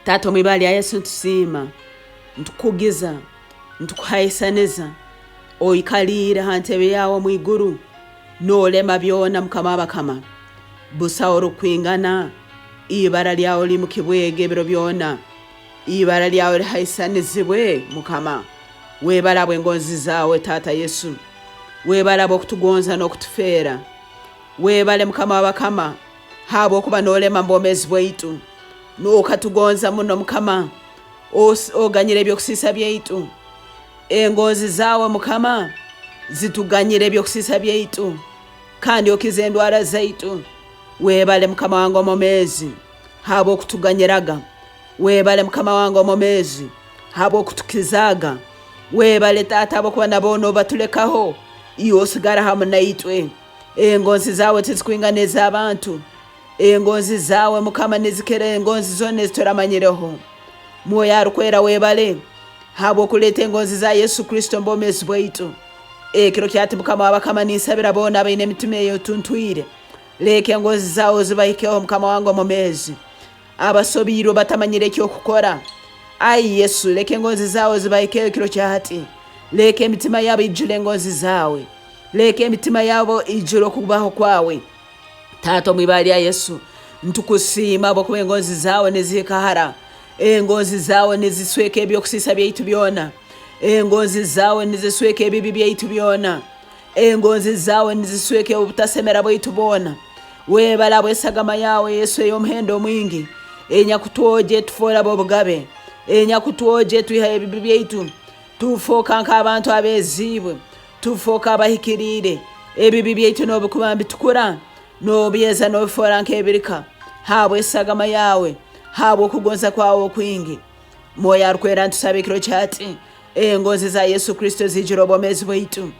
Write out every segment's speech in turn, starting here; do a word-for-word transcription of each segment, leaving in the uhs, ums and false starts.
Taata, omu ibara lya Yesu nitusiima, nitukugiza, nitukuhaisaniza. Oikaliire ha ntebe yaawe omu iguru, noolema byona, Mukama w'abakama. Busaho orukwingana, ibara lyawe limukibwege ebiro byona. Ibara lyawe lihaisanizibwe, Mukama. Webale habw'engonzi zaawe, Taata Yesu. Webale habw'okutugonza n'okutufeera. Webale, Mukama w'abakama, habwokuba noolema mu bwomeezi bwaitu. Okatugonza muno, Mukama. Os-, oganyire eby'okusiisa byaitu. Engonzi zaawe, Mukama, zituganyire eby'okusiisa byaitu, kandi okize endwara zaitu. Webale, Mukama wange omwomeezi, habw'okutuganyiraga. Webale, Mukama wange omwomeezi, habw'okutukizaaga. Webale, Taata, habwokuba na boona obatulekaho, iwe osigara hamu naitwe. Engonzi zaawe tizikwingana ez'abantu. Engonzi zaawe, Mukama, nizikira engonzi zoona ezituramanyireho. Mwoyo Arukwera, webale habw'okuleeta engonzi za Yesu Kristo omu bwomeezi bwaitu. Ekiro kya hati, Mukama w'abakama, ninsabira boona abaine emitima eyetuntwire. Leka engonzi zaawe zibahikeho, Mukama wange omwomeezi. Abasobiirwe batamanyire eky'okukora. Ai Yesu, leka engonzi zaawe zibahikeho ekiro kya hati. Leka emitima yabo ijule engonzi zaawe. Leka emitima yabo ijule okubaho kwawe. Taata, omu ibara lya Yesu, nitukusiima habwokuba engonzi zaawe nizihika hara. Engonzi zaawe nizisweka eby'okusiisa byaitu byona. Engonzi zaawe nizisweka ebibi byaitu byona. Engonzi zaawe nizisweka obutasemera bwaitu bwona. Webale habw'esagama yaawe, Yesu, ey'omuhendo omwingi, enyakutwogya etufoora b'obugabe, enyakutwogya etwihaho ebibi byaitu, tufooka nk'abantu abeeziibwe, tufooka abahikiriire. Ebibi byaitu n'obu bikuba nibitukura, noobyeza noobifoora nk'ebirika, habw'esagama yaawe, habw'okugonza kwawe okwingi. Mwoyo Arukwera, ntusaba ekiro kya hati, engonzi za Yesu Kristo ziijure obwomeezi bwaitu.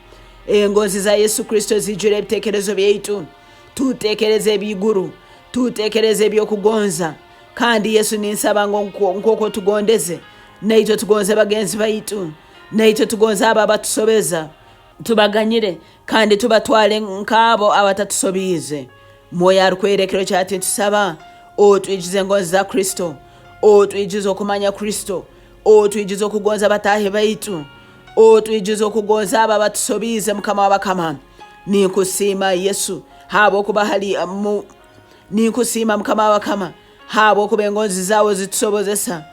Engonzi za Yesu Kristo ziijure ebiteekerezo byaitu. Tuteekereze eby'iguru, tuteekereze eby'okugonza. Kandi Yesu, ninsaba ngu nko-, nk'oku otugondeze, naitwe tugonze bagenzi baitu, naitwe tugonze abo abatusobeza, tubaganyire, kandi tubatwale nk'abo abatatusobiize. Mwoyo Arukwera, ekiro kya hati ntusaba, otwijuze engonzi za Kristo, otwijuze okumanya Kristo, otwijuze okugonza bataahi baitu, otwijuze okugonza abo abatusobiize, Mukama w'abakama. Ninkusiima, Yesu, habwokuba hali, mu-, ninkusiima, Mukama w'abakama, habwokuba engonzi zaawe zitusobozesa.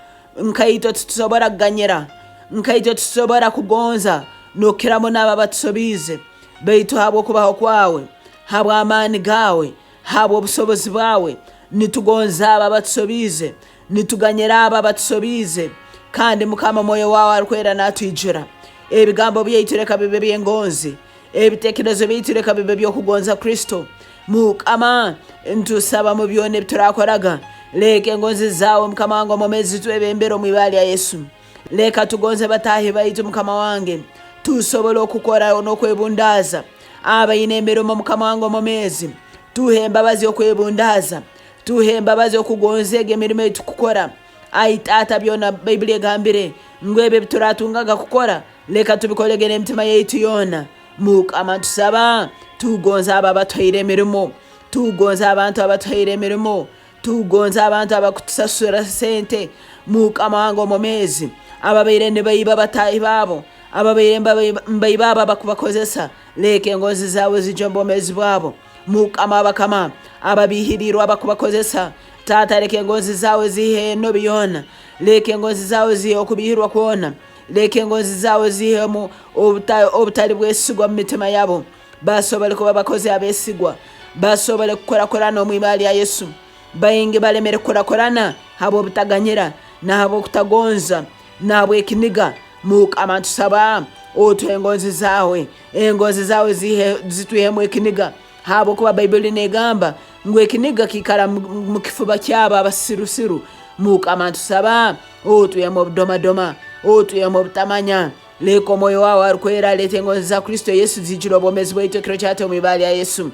Nkaitwe titusobora kuganyira, nkaitwe titusobora kugonza n'okukira muno abo abatusobiize, baitu habw'okubaho kwawe, habw'amaani gaawe, habw'obusobozi bwawe, nitugonza abo abatusobiize, nituganyira abo abatusobiize. Kandi, Mukama, Mwoyo waawe Arukwera naatwijura. Ebigambo byaitu leka bibe by'engonzi, ebiteekerezo byaitu leka bibe by'okugonza Kristo. Mukama, ntusaba mu byona ebi turakoraga, leka engonzi zaawe, Mukama wange omwomeezi, zitwebembere omu ibara lya Yesu. Leka tugonze bataahi baitu, Mukama wange. Tusobole okukora n'okwebundaaza. Abaine emirimo, Mukama wange omwomeezi, tuhe embabazi y'okwebundaaza. Tuhe embabazi y'okugonza egi emirimo ei tukukora. Ai Taata, byona Baibuli egambire ngu ebi ebi turatungaga kukora, leka tubikolege n'emitima yaitu yoona. Mukama, ntusaba, tugonze abo abatuhaire emirimo. Tugonze abantu abatuhaire emirimo. Tugonze abantu abakutusasura sente, Mukama wange omwomeezi, ababaire nibaiba bataahi baabo, ababaire nibaiba, nibaiba abo abakubakozesa. Leka engonzi zaawe zije omu bwomeezi bwabo. Mukama w'abakama, ababiihiriirwe abakubakozesa, Taata, leka engonzi zaawe ziihe enobi yoona. Leka engonzi zaawe ziihe okubiihirwa kwona. Leka engonzi zaawe ziihemu obuta-, obutali bwesigwa omu mitima yabo. Basobole kuba bakozi abeesigwa. Basobole kukurakurana omu ibara lya Yesu. Baingi balemere kukurakurana habw'obutaganyira, na habw'okutagonza, na habw'ekiniga. Mukama, ntusaba, otuhe engonzi zaawe. Engonzi zaawe zihe-, zitwihemu ekiniga. Habwokuba Baibuli neegamba ngu ekiniga kiikara mu, mu kifuba ky'abo abasirusiru. Mukama, ntusaba, otwihemu obudomadoma, otwihemu obutamanya. Leka Omwoyo waawe Arukwera aleete engonzi za Kristo Yesu ziijule obwomeezi bwaitu ekiro kya hati omu ibara lya Yesu.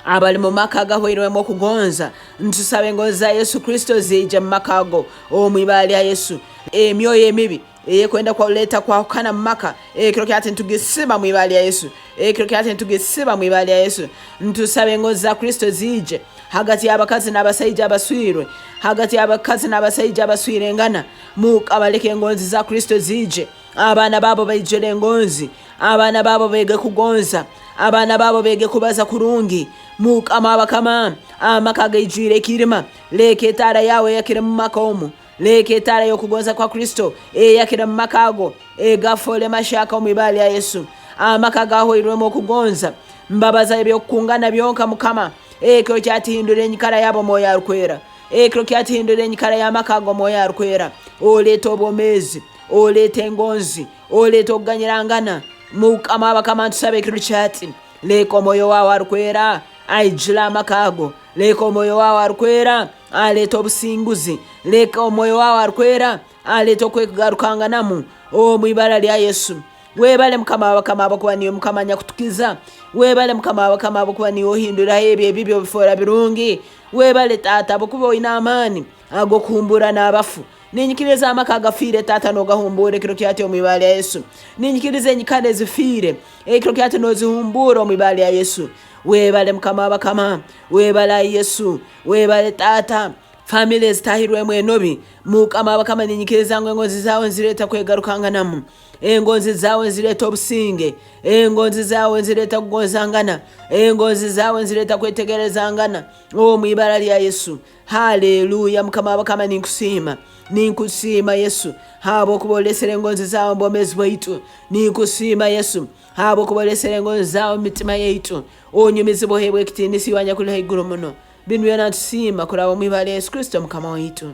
Abali mu maka agahoirwemu okugonza, ntusaba engonzi za Yesu Kristo ziije mu maka ago omu ibara lya Yesu. Emyoyo emibi eyekwenda kuleeta kwahukana mu maka, ekiro kya hati nitugisiba mu ibara lya Yesu. Ekiro kya hati nitugisiba mu ibara lya Yesu. Ntusaba engonzi za Kristo ziije. hagati y'abakazi n'abasaija abaswirwe, hagati y'abakazi n'abasaija abaswirengana. Mukama, leka engonzi za Kristo ziije. Abaana baabo baijule engonzi. Abaana baabo beege kugonza. Abaana baabo beege kubaza kurungi. Mukama w'abakama, amaka agaijwire ekirima, leka etaara yaawe eyakire mu maka omu. Leka etaara y'okugonza kwa Kristo eyakire mu maka ago, egafoole mahyaka omu ibara lya Yesu. Amaka agahoirwemu okugonza, mbabaza eby'okukungana byonka, Mukama. Ekiro kyati hindura enyikara yabo, Mwoyo Arukwera. Ekiro kyati hindura enyikara y'amaka ago, Mwoyo Arukwera. Oleete obwomeezi, oleete engonzi, oleete okuganyirangana. Mukama w'abakama, ntusaba ekiro kyati, leka Omwoyo waawe Arukwera aijule amaka ago. Leka Omwoyo waawe Arukwera aleete obusinguzi. Leka Omwoyo waawe Arukwera aleete okwegarukanganamu omu ibara lya Yesu. Webale, Mukama w'abakama, habwokuba niiwe Mukama anyakutukiza. Webale, Mukama w'abakama, habwokuba niiwe ohinduraho ebyo ebibi obifoora birungi. Webale, Taata, habwokuba oine amaani ag'okuhumbura n'abafu. Ninyikiriza amaka agafiire, Taata, nogahumbuura ekiro kyati omu ibara lya Yesu. Ninyikiriza enyikara ezifiire, ekiro kyati nozihumbuura omu ibara lya Yesu. Webale, Mukama w'abakama. Webale, Yesu. Webale, Taata. Family ezitahirwemu enobi, Mukama w'abakama, ninyikiriza ngu engonzi zaawe nzireeta kwegarukanganamu. Engonzi zaawe nzireeta obusinge. Engonzi zaawe nzireeta kugonzangana. Engonzi zaawe nzireeta kwetegerezangana. Omu ibara lya Yesu. Haleluya, Mukama w'abakama, ninkusiima. Ninkusiima, Yesu, habwokuba olesere engonzi zaawe omu bwomeezi bwaitu. Ninkusiima, Yesu, habwokuba olesere engonzi zaawe omu mitima yaitu. Onyumizibwe, oheebwe ekitiinisa, iwe anyakuli haiguru muno. Binu byona ntusiima kuraba omu ibara lya Yesu Kristo, Mukama waitu.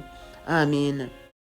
Amiina.